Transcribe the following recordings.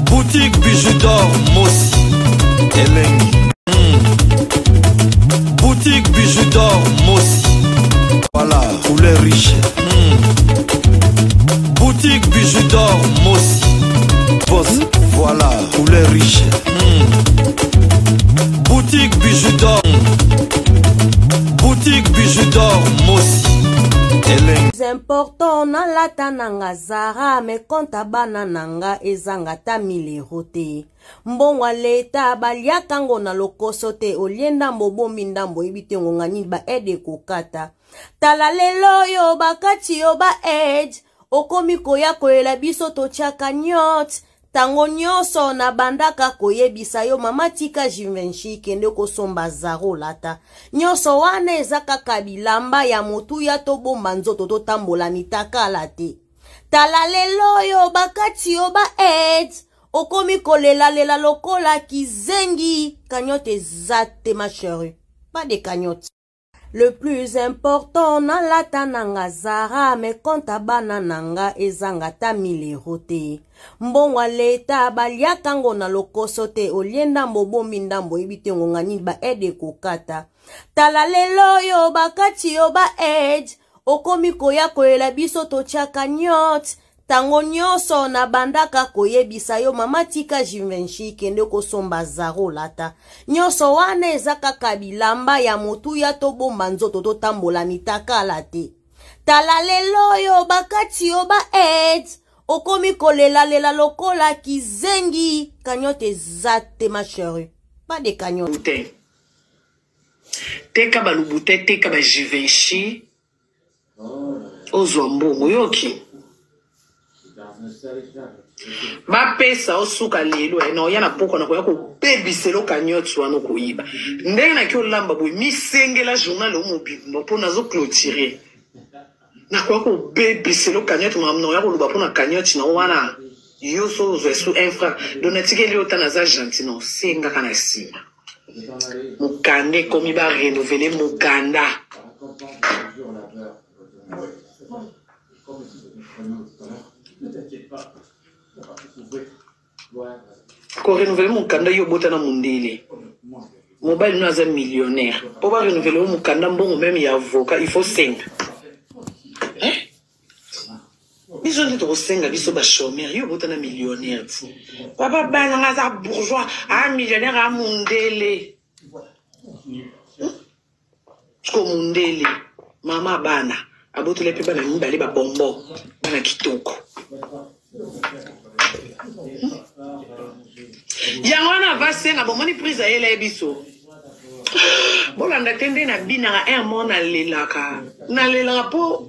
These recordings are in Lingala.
Boutique Bijou d'or Mossi Elengi hmm. Boutique Bijou d'or Mossi Voilà, couleur riche hmm. Boutique Bijou d'or Mossi Boss, voilà, couleur riche hmm. Boutique Bijou d'or Boutique Bijou d'or Mossi Elengi Important nalata nanga Zara mais compte ya bana na nga ezanga ata 1000 euro te mbongo ya leta baliaka ngo na lokoso te olie ndambo obombi ndambo oyebi te ngonga nini ba aide ekokata tala lelo oyo bakati yo ba aide okomi koya koyela biso totiaka nyote Tango nyonso nabandaka koyebisa yo mama tika Givenchy kende kosomba Zara olata. Nyonso wana eza kaka bilamba ya motuya tobomba nzoto totambola mitakala te. Tala lelo oyo bakati yo ba aides okomi kolelalela lokola kizengi cagnotte eza te ma cherie pas de cagnotte. Le plus important nalata nanga Zara mais compte ya bana nanga ezanga ata 1000 euro te mbongo ya leta baliaka ngo na lokoso te olie ndambo obombi ndambo oyebi te ngonga nini ba aide ekokata tala lelo oyo bakati yo ba aide okomi koya koyela biso totiaka nyote Tango nyonso nabandaka koyebisa yo mama tika Givenchy kende kosomba Zara olata. Nyonso wana eza kaka bilamba ya motuya tobomba nzoto totambola mitakala te. Tala lelo oyo bakati yo ba aide okomi kolelalela lokola kizengi cagnotte eza te ma cherie pas de cagnotte. Te. Teka ba Louboutin, teka ba Givenchy. Ozwa mbongo oyoki? Bapesa osuka lelo eh, na oya na pokwa na koya kobebisa eloka nyonso wana okoyiba ndenge naki olamba boye misengela journal oyo mobimba mpo nazo clôturer nakoya kobebisa eloka nyonso makambo nakoya koloba mpo na cagnotte na wana yo so ozwa esu un franc donc natikeli yo ta naza gentil na osengaka na nsima Mukanda ekomi ba renouveler mukanda. Ko renouveler mukanda yo obota na mundele. Mobali no aza millionnaire. Po ba renouveler yo mukanda mbongo meme ya avocat il faut senga. Hein? Biso nde tokosenga biso ba chômeur yo obota na millionnaire ti papa bana nga aza bourgeois a millionnaire a mundele ko mundele mama bana abotela mpe bana mibale ba bonbon bana kitoko yango wana avasenga bomoni prise ayela ye biso bolanda te nde nabinaka un mo nalelaka nalelaka mpo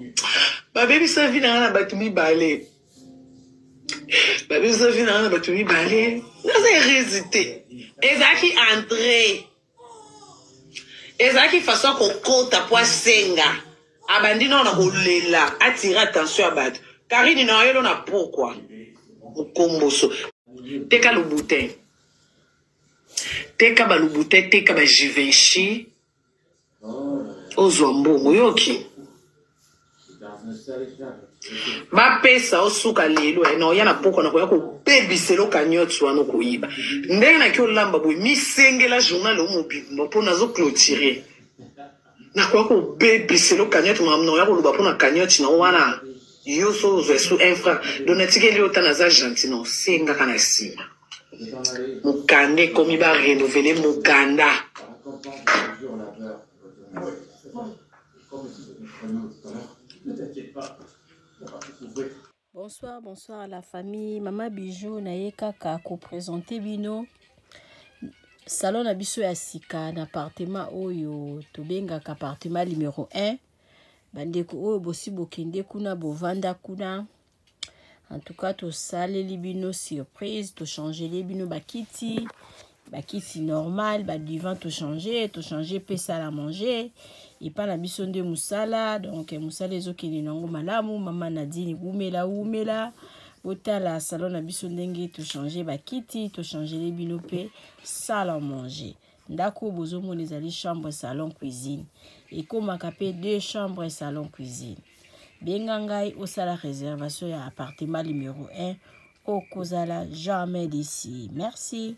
babebisa vi na nga na bato mibale babebisa vi na nga na bato mibale naza erezi te ezalaki entre Ezalaki façon ya kokota po asenga. Abandi nao na kolela atire attention ya bato. Carine na yelo na pokwa. Mukomboso. Teka Louboutin. Teka ba Louboutin, teka ba Givenchy. Ozwa mbongo oyoki? Bapesa osuka lelo eh, na oya na pokwa na koya kobebisa eloka nyonso wana okoyiba ndenge naki olamba boye misengela journal oyo mobimba mpo nazo clôturer nakoya kobebisa elo cagnotte makambo nakoya koloba mpo na cagnotte na wana yo so ozwa esu un franc donc natikeli yo ta naza gentil na osengaka na nsima mokanda ekomi ba renouveler mokanda Bonsoir, bonsoir à la famille. Maman Bijou naye kaka ko présenter bino salon na biso ya sika na appartement oyo tobengaka appartement numéro 1. Bandeko oyo bosi bokende kuna bovanda kuna en tout cas tosaleli bino surprise tochangeli bino bakiti bakiti normal badivan tochange tochange mpe sala manger epa na biso nde mosala donc mosala ezokende nango malamu mama nadine wumela wumela botala salon na biso ndenge tochange bakiti tochangele bino mpe sala manger ndako oyo bozomona ezali chambre salon cuisine ekomaka mpe deux chambre salon cuisine benga ngai osala réservation ya appartement numero 1. Okozala jamais déçu. Merci.